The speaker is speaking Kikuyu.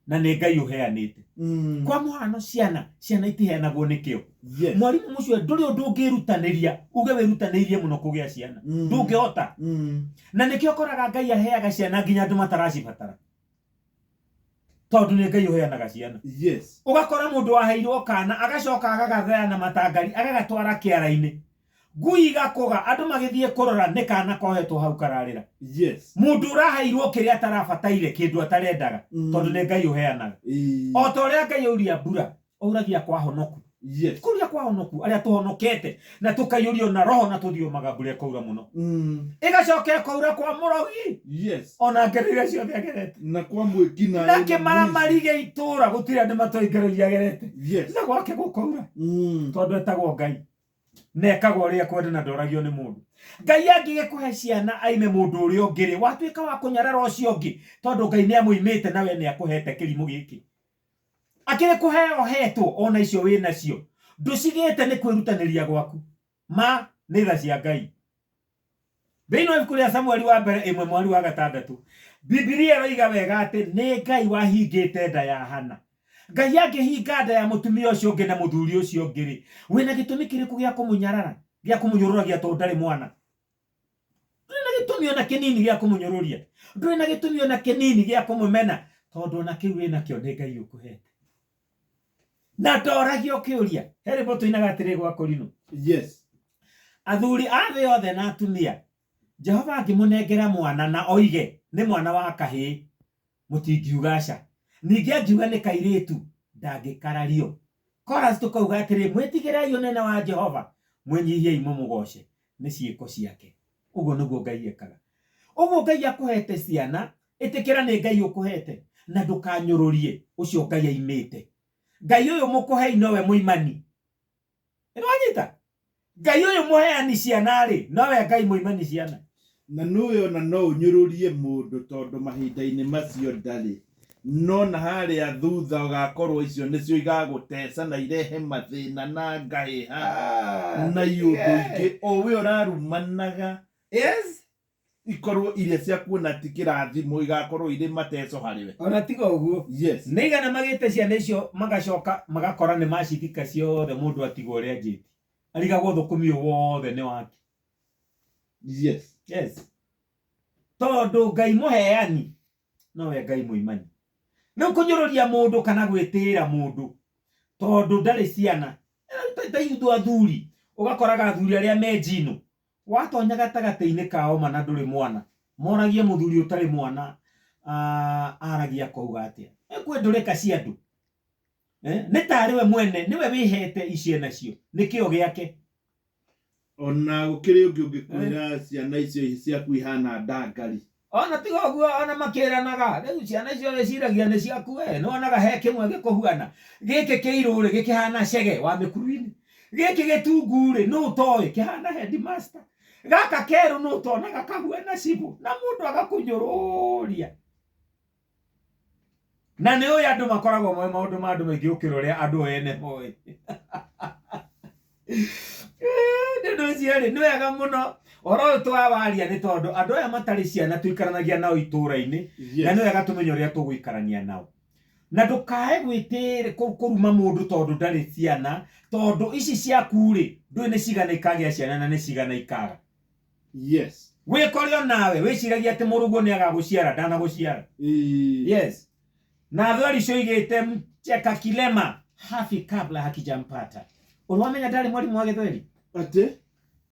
Na nĩ Ngai ũheanĩte. Kwa mũhano ciana, ciana itiheanagwo nĩ kĩo. Mwarimũ mũcio ndũrĩ ũndũ ũngĩrutanĩria uge wĩrutanĩirie mũno kũgĩa ciana. Ndũngĩhota. Na nĩkĩo ũkoraga Ngai aheaga ciana nginya andũ mataracibatara. Tondũ nĩ Ngai ũheanaga ciana. Ũgakora mũndũ waheirwo kana agacoka agagathaya na matangari agagatwara kĩara-inĩ. Ngui igakũga andũ magĩthiĩ kũrora nĩ kana kohetwo hau kararĩra. Mũndũ ũraheirwo kĩrĩa atarabataire kĩndũ atarendaga tondũ nĩ Ngai ũheanaga. O ta ũrĩa Ngai auria mbura, auragia kwa honoku. Kuria kwa honoku arĩa tũhonokete na tũkaiyũrio na roho na tũthiomaga mbura ĩkaura mũno. Ĩgacoka ĩkaura kwa mũrogi. Ona ngero iria ciothe agerete. Na kwa mwĩki naĩ Na na kĩmaramari gĩa itũra gũtirĩ andũ matoĩ ngero iria agerete. Na gwake gũkaura. Tondũ etagwo Ngai. Na ekaga ũrĩa ekwenda na ndoragio nĩ mũndũ. Ngai angĩgĩkũhe ciana aime mũndũ ũrĩa ũngĩ rĩ, watuĩka wa kũnyarara ũcio ũngĩ tondũ Ngai nĩ amũimĩte na we nĩ akũhete kĩrimũ gĩkĩ. Akĩrĩ kũheo ũhetwo ona icio wĩ nacio ndũcigĩte nĩ kwĩrutanĩria gwaku. Ma nĩ tha cia Ngai. Thĩinĩ wa ibuku rĩa Samueli wa mbere ĩmwe mweri wa gatandatũ, Bibilia ĩroiga wega atĩ nĩ Ngai wahingĩte nda ya Hana. Ngai angĩhinga nda ya mũtumia ũcio ũngĩ na mũthuri ũcio ũngĩ-rĩ, wĩna gĩtũmi kĩrĩkũ gĩa kũmũnyarara, gĩa kũmũnyũrũragia tondũ ndarĩ mwana? Ndũrĩ na gĩtũmi ona kĩnini gĩa kũmũnyũrũria. Ndũrĩ na gĩtũmi ona kĩnini gĩa kũmũmena tondũ ona kĩu wĩnakĩo nĩ Ngai ũkũhete. Na ndoragio kĩũria. He rwĩmbo tũinaga atĩrĩ gwa Korino. Athuri a thĩ yothe na atumia, Jehova angĩmũnengera mwana na oige nĩ mwana wa kahĩĩ, mũtingiuga aca. Ningĩ angiuga nĩ kairĩtu, ndangĩkarario. Chorus tũkauga atĩrĩ, mwĩtigĩrei ũnene wa Jehova, mwĩnyihiei mũmũgooce nĩ ciĩko ciake. Ũguo nĩguo Ngai ekaga. Ũguo Ngai akũhete ciana, ĩtĩkĩra nĩ Ngai ũkũhete na ndũkanyũrũrie ũcio Ngai aimĩte. Ngai ũyũ mũkũhei nowe mũimani. Nĩwanyita? Ngai ũyũ mũheani ciana-rĩ, nowe Ngai mũimani ciana. Na nũĩ ona no ũnyũrũrie mũndũ tondũ mahinda-inĩ macio ndarĩ, no na harĩa thutha ũgakorwo icio nĩcio igagũteca na irehe mathĩna na ngahĩha na iũndũ ingĩ o we ũrarumanaga. Ikorwo iria cia kuona ti kĩrathimo igakorwo irĩ mateco harĩ we. Ona tiga ũguo. Nĩ igana magĩte ciana icio magacoka magakora nĩ macithika ciothe mũndũ atigwo ũrĩa anjĩtie. Arigagwo thũkũmi ũyũ wothe nĩ wake. Tondũ Ngai mũheani nowe Ngai mũimani. Rĩu kũnyũrũria mũndũ kana gwĩtĩĩra mũndũ tondũ ndarĩ ciana. Ta ithuĩ athuri ũgakoraga athuri arĩa me njino Watonya gatagatĩ-inĩ kao ma na ndũrĩ mwana, moragie mũthuri ũtarĩ mwana aragia akauga atĩa? Kwĩ ndũrĩka cia andũ. Nĩ tarĩ we mwene, nĩwe wĩhete ici enacio, nĩ kĩo gĩake. Ona gũkĩrĩ ũngĩ ũngĩkwĩra ciana icio ciaku ihana ndangari. Ona tiga ũguo ona makĩranaga, rĩu ciana icio wĩciragia nĩ ciaku we, nĩ wonaga he kĩmwe gĩkũhuana, gĩkĩ kĩirũ rĩ gĩkĩhana cege wa mĩkuru-inĩ, gĩkĩ gĩtungu rĩ nũ ũtoĩ kĩhana headmaster, gaka kerũ nũ ũtonaga kahuana cibũ, na mũndũ agakũnyũrũria. Na nĩ ũĩ andũ makoragwo moĩ maũndũ ma andũ maingĩ gũkĩra ũrĩa andũ o ene moĩ. Nĩ ũndũ ũcio rĩ, nĩ wega mũno ũhoro ũyũ twawaria nĩ tondũ andũ aya matarĩ ciana tũikaranagia nao itũũra-inĩ na nĩ wega tũmenye ũrĩa tũgũikarania nao. Na ndũkae gwĩtĩĩra kũruma mũndũ tondũ ndarĩ ciana tondũ ici ciaku rĩ, ndũĩ nĩ cigana ikagĩa ciana na nĩ cigana ikaga. Wĩkore o nawe wĩciragia atĩ mũrũguo nĩ agagũciara ndanagũciara. Na thweri cioigĩte mcheka kilema hafi kabla hakijampata. Ũrĩ wamenya ndarĩ mwarimũ wa gĩthweri? Atĩ?